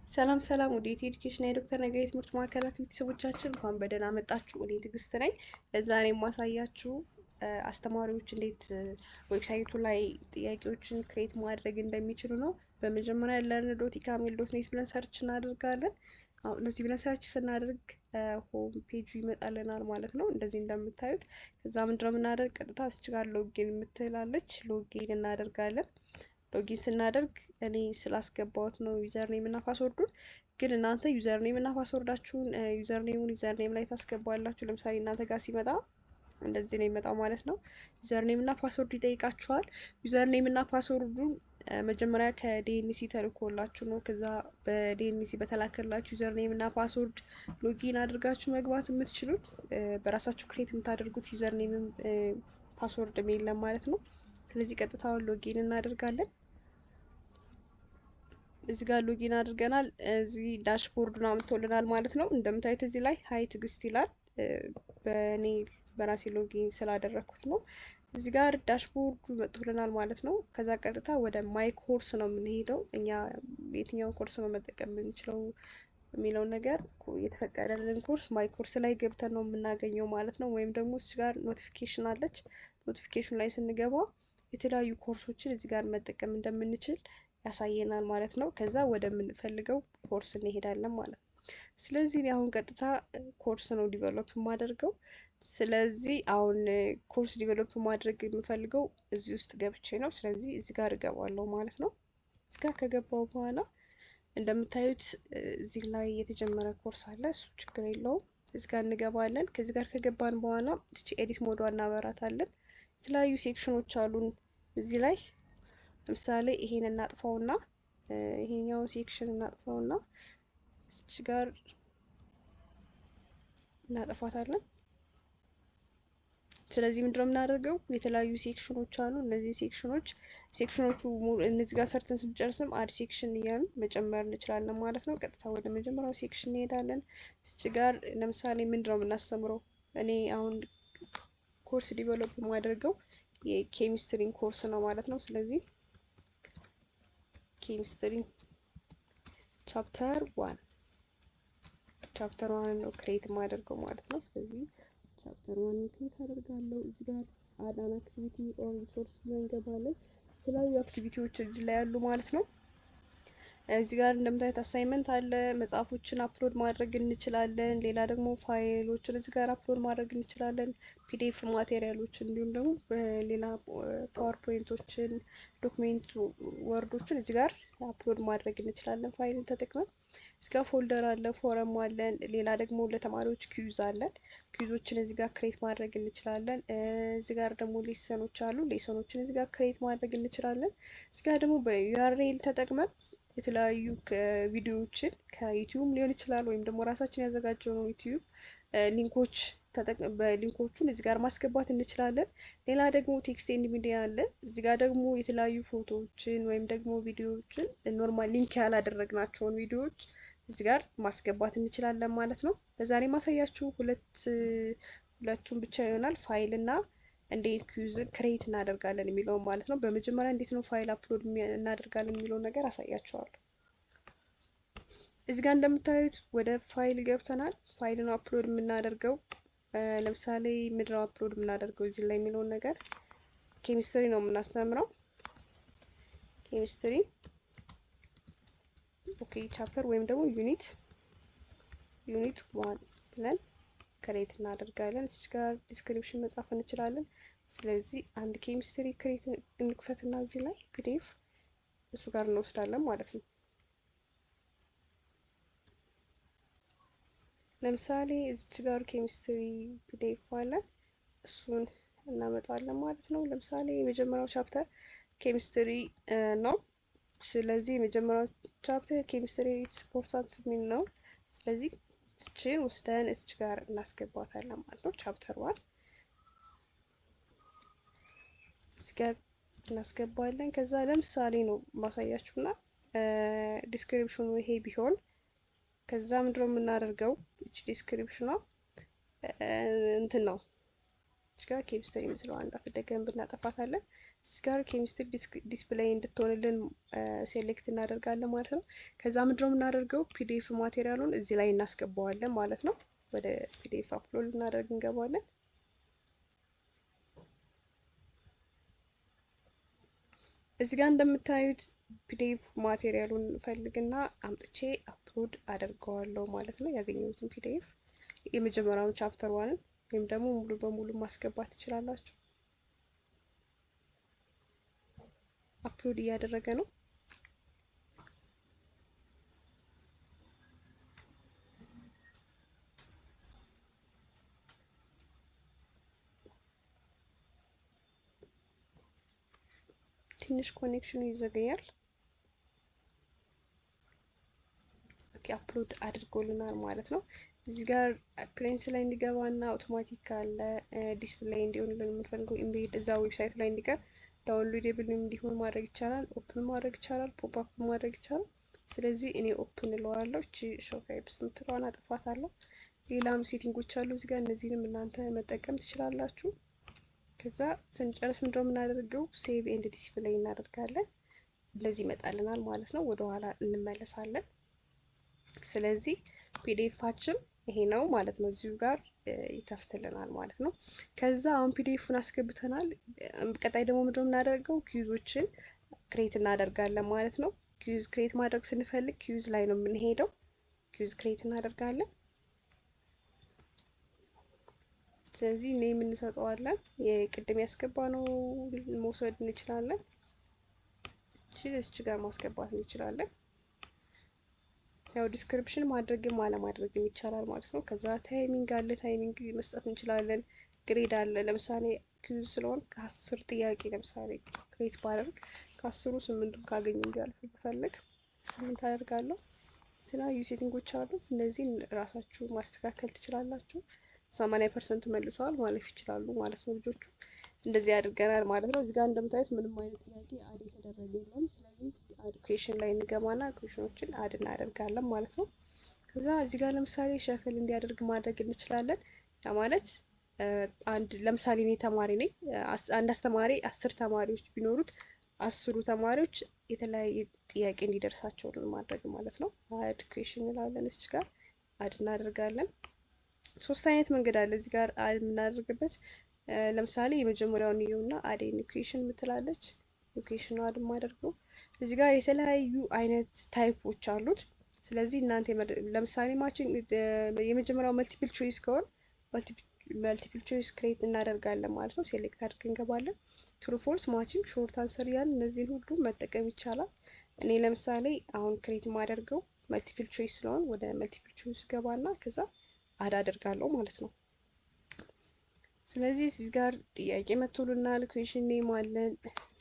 ሰላም ሰላም ውድ የኢትዮ ኤዱኬሽን የዶክተር ነገሪ ትምህርት ማዕከላት ቤተሰቦቻችን፣ እንኳን በደህና መጣችሁ። እኔ ትዕግስት ነኝ። ለዛሬ የማሳያችሁ አስተማሪዎች እንዴት website ኡ ላይ ጥያቄዎችን create ማድረግ እንደሚችሉ ነው። በመጀመሪያ learn.ecamel.net ብለን search እናደርጋለን። አሁን እንደዚህ ብለን search ስናደርግ home page ኡ ይመጣልናል ማለት ነው። እንደዚህ እንደምታዩት። ከዛ ምንድነው የምናደርግ? ቀጥታ እዚች ጋር login የምትላለች login እናደርጋለን። Login ስናደርግ እኔ ስላስገባሁት ነው username እና password ኡን። ግን እናንተ username እና password ኣችሁን username ኡን username ላይ ታስገባላችሁ። ለምሳሌ እናንተ ጋር ሲመጣ እንደዚህ ነው የሚመጣው ማለት ነው። Username እና password ይጠይቃችኋል። Username እና password ኡን መጀመሪያ ከ DNC ተልኮላችሁ ነው። ከዛ በ DNC በተላከላችሁ username እና password login አድርጋችሁ መግባት የምትችሉት። በራሳችሁ create የምታደርጉት username ም password ም የለም ማለት ነው። ስለዚህ ቀጥታውን login እናደርጋለን። እዚህ ጋር login አድርገናል። እዚህ dashboard ኡን አምጥቶልናል ማለት ነው። እንደምታዩት እዚህ ላይ "Hi ትዕግስት" ይላል። በእኔ በራሴ login ስላደረግኩት ነው። እዚህ ጋር dashboard ኡ መጥቶልናል ማለት ነው። ከዛ ቀጥታ ወደ my course ነው የምንሄደው። እኛ የትኛውን ኮርስ ነው መጠቀም የምንችለው የሚለውን ነገር የተፈቀደልን course my course ላይ ገብተን ነው የምናገኘው ማለት ነው። ወይም ደግሞ እዚህ ጋር notification አለች። Notification ላይ ስንገባ የተለያዩ ኮርሶችን እዚህ ጋር መጠቀም እንደምንችል ያሳየናል ማለት ነው። ከዛ ወደምንፈልገው ኮርስ እንሄዳለን ማለት ነው። ስለዚህ እኔ አሁን ቀጥታ ኮርስ ነው develop የማደርገው። ስለዚህ አሁን course develop ማድረግ የምፈልገው እዚህ ውስጥ ገብቼ ነው። ስለዚህ እዚህ ጋር እገባለሁ ማለት ነው። እዚህ ጋር ከገባው በኋላ እንደምታዩት እዚህ ላይ የተጀመረ ኮርስ አለ። እሱ ችግር የለውም። እዚህ ጋር እንገባለን። ከዚህ ጋር ከገባን በኋላ እቺ edit mode ዋ እናበራታለን። የተለያዩ section ኖች አሉን እዚህ ላይ። ለምሳሌ ይሄን እናጥፋውና፣ ይሄኛውን section እናጥፋውና እዚች ጋር እናጠፋታለን። ስለዚህ ምንድነው የምናደርገው? የተለያዩ section ኖች አሉ። እነዚህ section ኖች section ኖቹ እነዚህ ጋር ሰርተን ስንጨርስም add section እያልን መጨመር እንችላለን ማለት ነው። ቀጥታ ወደ መጀመሪያው section እንሄዳለን። እዚች ጋር ለምሳሌ ምንድነው የምናስተምረው? እኔ አሁን course develop የማደርገው የ chemistry ን course ነው ማለት ነው። ስለዚህ chemistry chapter 1, chapter 1 ነው create የማደርገው ማለት ነው። ስለዚህ chapter 1 create አደርጋለሁ። እዚህ ጋር add an activity or resource ብለን እንገባለን። የተለያዩ activity ዎች እዚህ ላይ ያሉ ማለት ነው። እዚህ ጋር እንደምታዩት assignment አለ። መጽሐፎችን upload ማድረግ እንችላለን። ሌላ ደግሞ ፋይሎችን እዚህ ጋር upload ማድረግ እንችላለን። PDF material ኦችን እንዲሁም ደግሞ ሌላ PowerPoint ኦችን፣ document Word ኦችን እዚህ ጋር upload ማድረግ እንችላለን ፋይልን ተጠቅመን። እዚህ ጋር folder አለ፣ ፎረም አለን። ሌላ ደግሞ ለተማሪዎች quiz አለን። Quiz ኦችን እዚህ ጋር create ማድረግ እንችላለን። እዚህ ጋር ደግሞ lesson ኖች አሉ። Lesson ኖችን እዚህ ጋር create ማድረግ እንችላለን። እዚህ ጋር ደግሞ በ URL ተጠቅመን የተለያዩ ቪዲዮዎችን ከ YouTube ሊሆን ይችላል ወይም ደግሞ ራሳችን ያዘጋጀነው YouTube link ኦች በ link ኦቹን እዚህ ጋር ማስገባት እንችላለን። ሌላ ደግሞ text and media አለ። እዚህ ጋር ደግሞ የተለያዩ ፎቶዎችን ወይም ደግሞ ቪዲዮዎችን፣ normal link ያላደረግናቸውን ቪዲዮዎች እዚህ ጋር ማስገባት እንችላለን ማለት ነው። ለዛሬ ማሳያችሁ ሁለት ሁለቱን ብቻ ይሆናል፣ ፋይል እና እንዴት quiz create እናደርጋለን የሚለውን ማለት ነው። በመጀመሪያ እንዴት ነው file upload እናደርጋለን የሚለውን ነገር አሳያችኋለሁ። እዚህ ጋር እንደምታዩት ወደ ፋይል ገብተናል። ፋይልን upload የምናደርገው ለምሳሌ ምንድነው upload የምናደርገው እዚህ ላይ የሚለውን ነገር ኬሚስትሪ ነው የምናስተምረው። Chemistry, okay, chapter ወይም ደግሞ unit 1 ብለን create እናደርጋለን። እዚች ጋር description መጻፍ እንችላለን። ስለዚህ አንድ chemistry create እንክፈትና እዚህ ላይ PDF እሱ ጋር እንወስዳለን ማለት ነው። ለምሳሌ እዚች ጋር chemistry PDF አለን፣ እሱን እናመጣለን ማለት ነው። ለምሳሌ የመጀመሪያው chapter chemistry ነው። ስለዚህ የመጀመሪያው chapter chemistry its important የሚል ነው። ስለዚህ እችን ወስደን እዚች ጋር እናስገባታለን ማለት ነው። Chapter 1 እዚህ ጋር እናስገባለን። ከዛ ለምሳሌ ነው ማሳያችሁና description ኑ ይሄ ቢሆን ከዛ ምንድነው የምናደርገው? እቺ description ኗ እንትን ነው፣ እዚህ ጋር ኬሚስትሪ የምትለው እንዳትደገም ብናጠፋታለን። እዚህ ጋር chemistry display እንድትሆንልን select እናደርጋለን ማለት ነው። ከዛ ምንድነው የምናደርገው PDF material ኡን እዚህ ላይ እናስገባዋለን ማለት ነው። ወደ PDF upload እናደርግ እንገባለን። እዚህ ጋር እንደምታዩት PDF material ኡን ፈልግና አምጥቼ upload አደርገዋለሁ ማለት ነው። ያገኘሁትን PDF የመጀመሪያውን chapter 1 ወይም ደግሞ ሙሉ በሙሉ ማስገባት ትችላላችሁ። upload እያደረገ ነው። ትንሽ connection ኡ ይዘገያል። Okay upload አድርጎልናል ማለት ነው። እዚህ ጋር appearance ላይ እንዲገባና አውቶማቲክ አለ display እንዲሆንልን የምንፈልገው embed እዛ website ኡ ላይ እንዲቀር downloadable እንዲሆን ማድረግ ይቻላል። Open ማድረግ ይቻላል። Pop up ማድረግ ይቻላል። ስለዚህ እኔ open እለዋለሁ። እቺ show types የምትለዋን አጥፋታለሁ። ሌላም setting ኦች አሉ እዚህ ጋር እነዚህንም እናንተ መጠቀም ትችላላችሁ። ከዛ ስንጨርስ ምንድነው የምናደርገው save and display እናደርጋለን። እንደዚህ ይመጣልናል ማለት ነው። ወደኋላ እንመለሳለን። ስለዚህ PDF ኣችን ይሄ ነው ማለት ነው። እዚሁ ጋር ይከፍትልናል ማለት ነው። ከዛ አሁን PDF ኡን አስገብተናል። ቀጣይ ደግሞ ምንድነው የምናደርገው quiz ኦችን create እናደርጋለን ማለት ነው። Quiz create ማድረግ ስንፈልግ quiz ላይ ነው የምንሄደው። Quiz create እናደርጋለን። ስለዚህ name እንሰጠዋለን። የቅድም ያስገባነው መውሰድ እንችላለን። እቺ እዚህ ጋር ማስገባት እንችላለን። ያው description ማድረግም አለማድረግም ይቻላል ማለት ነው። ከዛ timing አለ፣ timing መስጠት እንችላለን። Grade አለ። ለምሳሌ quiz ስለሆነ ከ10 ጥያቄ ለምሳሌ create ባደርግ ከ10ሩ 8ቱን ካገኙ እንዲያልፉ ብፈልግ 8 አደርጋለሁ። የተለያዩ setting ኦች አሉት። እነዚህን ራሳችሁ ማስተካከል ትችላላችሁ። 80% መልሰዋል ማለፍ ይችላሉ ማለት ነው ልጆቹ። እንደዚህ አድርገናል ማለት ነው። እዚህ ጋር እንደምታዩት ምንም አይነት ጥያቄ add የተደረገ የለም። ስለዚህ add question ላይ እንገባና question ኦችን add እናደርጋለን ማለት ነው። ከዛ እዚህ ጋር ለምሳሌ shuffle እንዲያደርግ ማድረግ እንችላለን። ያ ማለት አንድ ለምሳሌ እኔ ተማሪ ነኝ። አንድ አስተማሪ 10 ተማሪዎች ቢኖሩት 10ሩ ተማሪዎች የተለያየ ጥያቄ እንዲደርሳቸው ማድረግ ማለት ነው። Add question እንላለን። እዚህ ጋር add እናደርጋለን። ሶስት አይነት መንገድ አለ እዚህ ጋር add የምናደርግበት። ለምሳሌ የመጀመሪያውን ይኸውና add new question ምትላለች። Question ነው add የማደርገው። እዚህ ጋር የተለያዩ አይነት type ኦች አሉት። ስለዚህ እናንተ ለምሳሌ matching የመጀመሪያው multiple choice ከሆነ multiple choice create እናደርጋለን ማለት ነው። Select አድርገን እንገባለን። True false፣ matching፣ short answer ያን እነዚህን ሁሉ መጠቀም ይቻላል። እኔ ለምሳሌ አሁን create የማደርገው multiple choice ስለሆነ ወደ multiple choice ገባና ከዛ add አደርጋለሁ ማለት ነው። ስለዚህ እዚህ ጋር ጥያቄ መጥቶልናል። Question name አለን።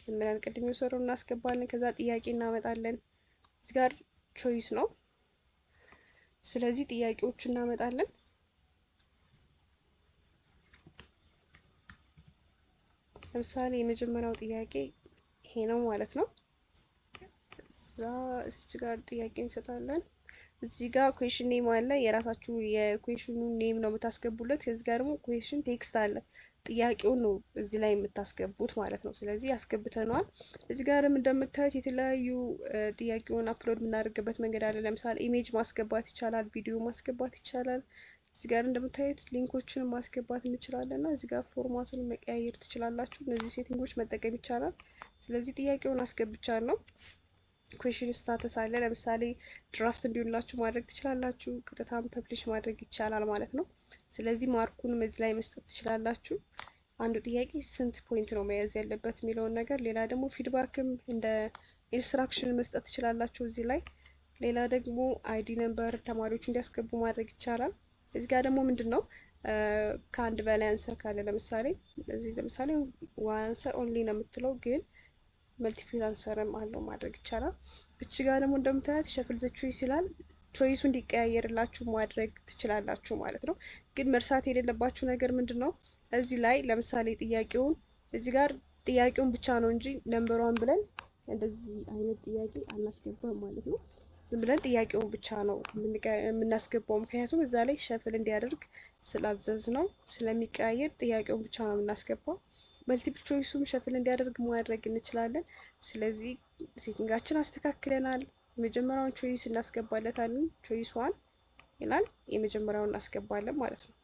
ዝም ብለን ቅድም የወሰደው እናስገባለን። ከዛ ጥያቄ እናመጣለን። እዚህ ጋር choice ነው። ስለዚህ ጥያቄዎቹ እናመጣለን። ለምሳሌ የመጀመሪያው ጥያቄ ይሄ ነው ማለት ነው። እዛ እዚህ ጋር ጥያቄ እንሰጣለን። እዚህ ጋር question name አለ። የራሳችሁ የ question ኡ name ነው የምታስገቡለት። ከዚህ ጋር ደግሞ question text አለ። ጥያቄውን ነው እዚህ ላይ የምታስገቡት ማለት ነው። ስለዚህ ያስገብተነዋል። እዚህ ጋርም እንደምታዩት የተለያዩ ጥያቄውን upload የምናደርግበት መንገድ አለ። ለምሳሌ image ማስገባት ይቻላል፣ ቪዲዮ ማስገባት ይቻላል። እዚህ ጋር እንደምታዩት link ኦችን ማስገባት እንችላለን እና እዚህ ጋር format ኡን መቀያየር ትችላላችሁ። እነዚህ setting ኦች መጠቀም ይቻላል። ስለዚህ ጥያቄውን አስገብቻለሁ። Question status አለ። ለምሳሌ draft እንዲሆንላችሁ ማድረግ ትችላላችሁ። ቀጥታም publish ማድረግ ይቻላል ማለት ነው። ስለዚህ mark ኡንም እዚህ ላይ መስጠት ትችላላችሁ። አንዱ ጥያቄ ስንት point ነው መያዝ ያለበት የሚለውን ነገር፣ ሌላ ደግሞ feedback ም እንደ instruction መስጠት ትችላላችሁ እዚህ ላይ። ሌላ ደግሞ ID number ተማሪዎቹ እንዲያስገቡ ማድረግ ይቻላል። እዚህ ጋር ደግሞ ምንድነው ከአንድ በላይ answer ካለ ለምሳሌ እዚህ ለምሳሌ one answer only ነው የምትለው ግን multiple answer ም አለው ማድረግ ይቻላል። እቺ ጋር ደግሞ እንደምታያት shuffle the choice ይላል። ቾይሱ እንዲቀያየርላችሁ ማድረግ ትችላላችሁ ማለት ነው። ግን መርሳት የሌለባችሁ ነገር ምንድነው እዚህ ላይ ለምሳሌ ጥያቄውን እዚህ ጋር ጥያቄውን ብቻ ነው እንጂ number one ብለን እንደዚህ አይነት ጥያቄ አናስገባም ማለት ነው። ዝም ብለን ጥያቄውን ብቻ ነው የምናስገባው፣ ምክንያቱም እዛ ላይ shuffle እንዲያደርግ ስላዘዝ ነው ስለሚቀያየር ጥያቄውን ብቻ ነው የምናስገባው። Multiple choice ኡም shuffle እንዲያደርግ ማድረግ እንችላለን። ስለዚህ setting ኣችን አስተካክለናል። የመጀመሪያውን choice እናስገባለታለን። Choice 1 ይላል፣ የመጀመሪያውን እናስገባለን ማለት ነው።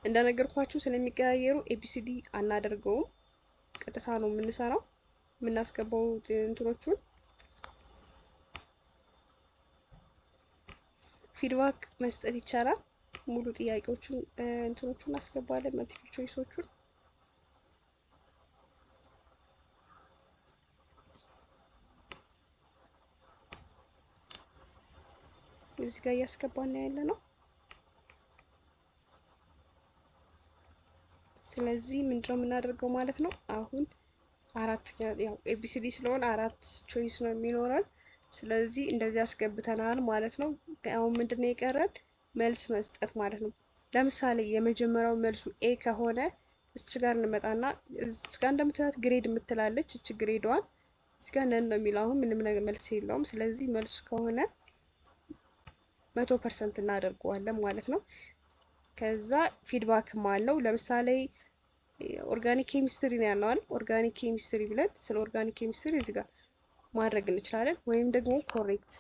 እንደነገርኳችሁ ስለሚቀያየሩ ABCD አናደርገውም፣ ቀጥታ ነው የምንሰራው የምናስገባው እንትኖቹን። Feedback መስጠት ይቻላል። ሙሉ ጥያቄዎቹን እንትኖቹን እናስገባለን፣ multiple choice ኦቹን። እዚህ ጋር እያስገባን ያለ ነው። ስለዚህ ምንድነው የምናደርገው ማለት ነው? አሁን አራት ያው ABCD ስለሆነ አራት choice ነው የሚኖረን። ስለዚህ እንደዚህ አስገብተናል ማለት ነው። አሁን ምንድነው የቀረን? መልስ መስጠት ማለት ነው። ለምሳሌ የመጀመሪያው መልሱ A ከሆነ እዚች ጋር እንመጣና እዚች ጋር እንደምታዩት grade የምትላለች እች grade ዋን እዚህ ጋር none ነው የሚለው። አሁን ምንም ነገር መልስ የለውም። ስለዚህ መልሱ ከሆነ 100% እናደርገዋለን ማለት ነው። ከዛ feedback ም አለው። ለምሳሌ organic chemistry ነው ያለው አይደል? Organic chemistry ብለን ስለ organic chemistry እዚህ ጋር ማድረግ እንችላለን። ወይም ደግሞ correct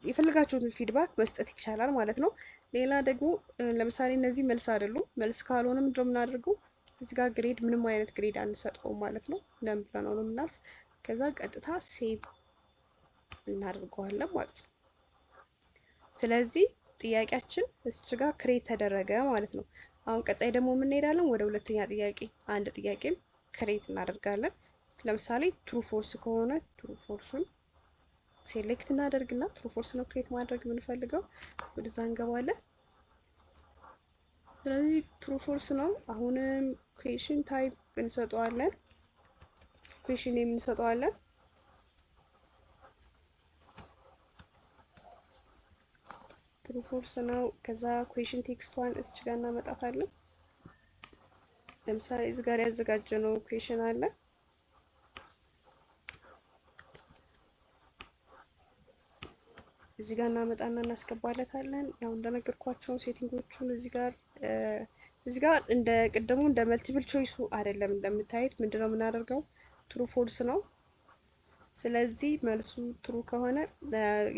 የፈለጋችሁትን feedback መስጠት ይቻላል ማለት ነው። ሌላ ደግሞ ለምሳሌ እነዚህ መልስ አይደሉም። መልስ ካልሆነ ምንድነው የምናደርገው? እዚህ ጋር grade ምንም አይነት grade አንሰጠውም ማለት ነው። None ብለን ነው የምናልፍ። ከዛ ቀጥታ save እናደርገዋለን ማለት ነው። ስለዚህ ጥያቄያችን እዚች ጋር create ተደረገ ማለት ነው። አሁን ቀጣይ ደግሞ የምንሄዳለን ወደ ሁለተኛ ጥያቄ። አንድ ጥያቄም create እናደርጋለን። ለምሳሌ true false ከሆነ true false ኡን select እናደርግና true false ነው create ማድረግ የምንፈልገው፣ ወደዛ እንገባለን። ስለዚህ true false ነው። አሁንም question type እንሰጠዋለን፣ question name እንሰጠዋለን። True false ነው። ከዛ question text ዋን እዚች ጋር እናመጣታለን። ለምሳሌ እዚህ ጋር ያዘጋጀነው question አለ። እዚህ ጋር እናመጣና እናስገባለታለን። ያው እንደነገርኳቸው setting ኦቹን እዚህ ጋር እንደ ቅድሙ እንደ multiple choice ኡ አይደለም። እንደምታዩት ምንድነው የምናደርገው? True false ነው። ስለዚህ መልሱ true ከሆነ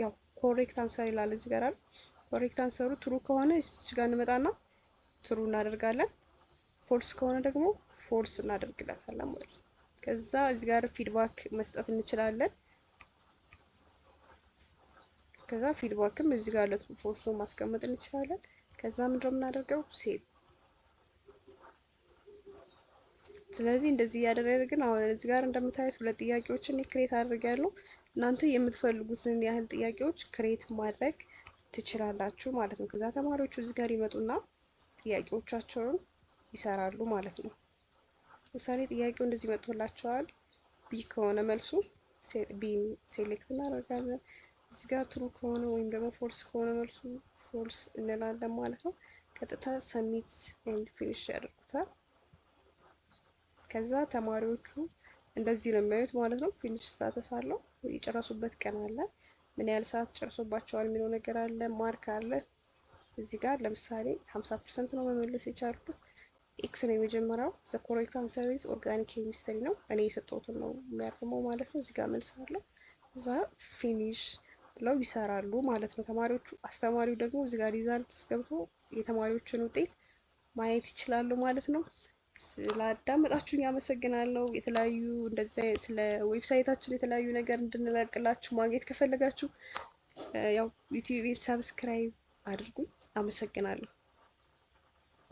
ያው correct answer ይላል እዚህ ጋር አይደል? Correct answer ኡ true ከሆነ እዚህ ጋር እንመጣና true እናደርጋለን። False ከሆነ ደግሞ false እናደርግለታለን ማለት ነው። ከዛ እዚህ ጋር feedback መስጠት እንችላለን። ከዛ feedback ም እዚህ ጋር ለ true false ኡ ማስቀመጥ እንችላለን። ከዛ ምንድነው የምናደርገው? Save። ስለዚህ እንደዚህ እያደረግን አሁን እዚህ ጋር እንደምታዩት ሁለት ጥያቄዎችን create አድርጌያለሁ። እናንተ የምትፈልጉትን ያህል ጥያቄዎች create ማድረግ ትችላላችሁ ማለት ነው። ከዛ ተማሪዎቹ እዚህ ጋር ይመጡና ጥያቄዎቻቸውን ይሰራሉ ማለት ነው። ለምሳሌ ጥያቄው እንደዚህ መጥቶላቸዋል። B ከሆነ መልሱ B select እናደርጋለን። እዚህ ጋር true ከሆነ ወይም ደግሞ false ከሆነ መልሱ false እንላለን ማለት ነው። ቀጥታ submit and finish ያደርጉታል። ከዛ ተማሪዎቹ እንደዚህ ነው የሚያዩት ማለት ነው። Finish status አለው፣ የጨረሱበት ቀን አለ፣ ምን ያህል ሰዓት ጨርሶባቸዋል የሚለው ነገር አለ፣ mark አለ። እዚህ ጋር ለምሳሌ 50% ነው መመለስ የቻልኩት። X ነው የመጀመሪያው። The correct answer is organic chemistry ነው። እኔ የሰጠሁትን ነው የሚያርመው ማለት ነው። እዚህ ጋር መልስ አለው። እዛ finish ብለው ይሰራሉ ማለት ነው ተማሪዎቹ። አስተማሪው ደግሞ እዚህ ጋር result ገብቶ የተማሪዎችን ውጤት ማየት ይችላሉ ማለት ነው። ስላዳመጣችሁኝ አመሰግናለሁ። የተለያዩ እንደዚህ ስለ website ኣችን የተለያዩ ነገር እንድንለቅላችሁ ማግኘት ከፈለጋችሁ ያው ዩቲዩብ subscribe አድርጉኝ። አመሰግናለሁ።